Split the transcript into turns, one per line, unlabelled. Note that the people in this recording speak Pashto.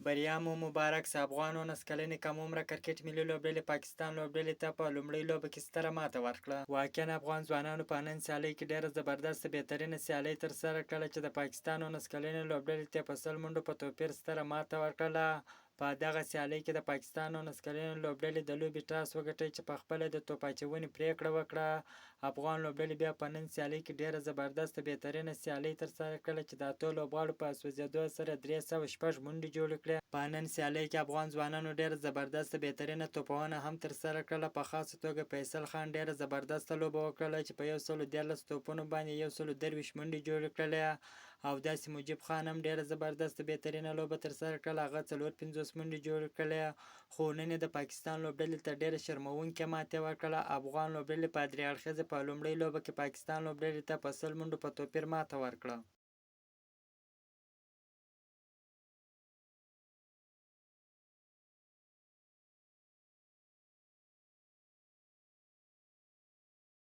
بریا مو مبارک شه. افغان 19 کلنې کم عمره کرکټ ملي لوبډلې پاکستان لوبډلې ته په لومړۍ لوبه کې ستره ماته ورکړه. واقعا افغان ځوانانو په نن سیالۍ کې ډېره زبردسته بهترینه سیالۍ ترسره کړله چې د پاکستان 19 کلنې لوبډلې ته په 100 منډو په توپیر ستره ماته ورکړله. په دغه سیالۍ کې د پاکستان 19 کلنې لوبډلې د لوبې ټاس وګټی چې په خپله د توپ اچونې پرېکړه وکړه. افغان لوبډلې بیا په نن سیالۍ کې ډېره زبردسته بهترینه سیالۍ ترسره کړله چې د اتو لوبغاړو په سوځېدو سره 306 منډې جوړې کړې. په نن سیالۍ کې افغان ځوانانو ډېره زبردسته بهترینه توپوهنه هم ترسره کړله، په خاصه توګه فیصل خان ډېره زبردسته لوبه وکړله چې په 113 توپونو باندې 123 منډې جوړې کړلې او داسې مجیب خان هم ډېره زبردسته بهترینه لوبه ترسره کړله، هغه 54 منډې جوړې کړلې، خو نن یې د پاکستان لوبډلې ته ډېره شرموونکې ماتې ورکړله. افغان لوبډلې په درې اړخیزه په لومړۍ لوبه کې پاکستان لوبډلې ته په 100 منډو په توپیر ماته ورکړه.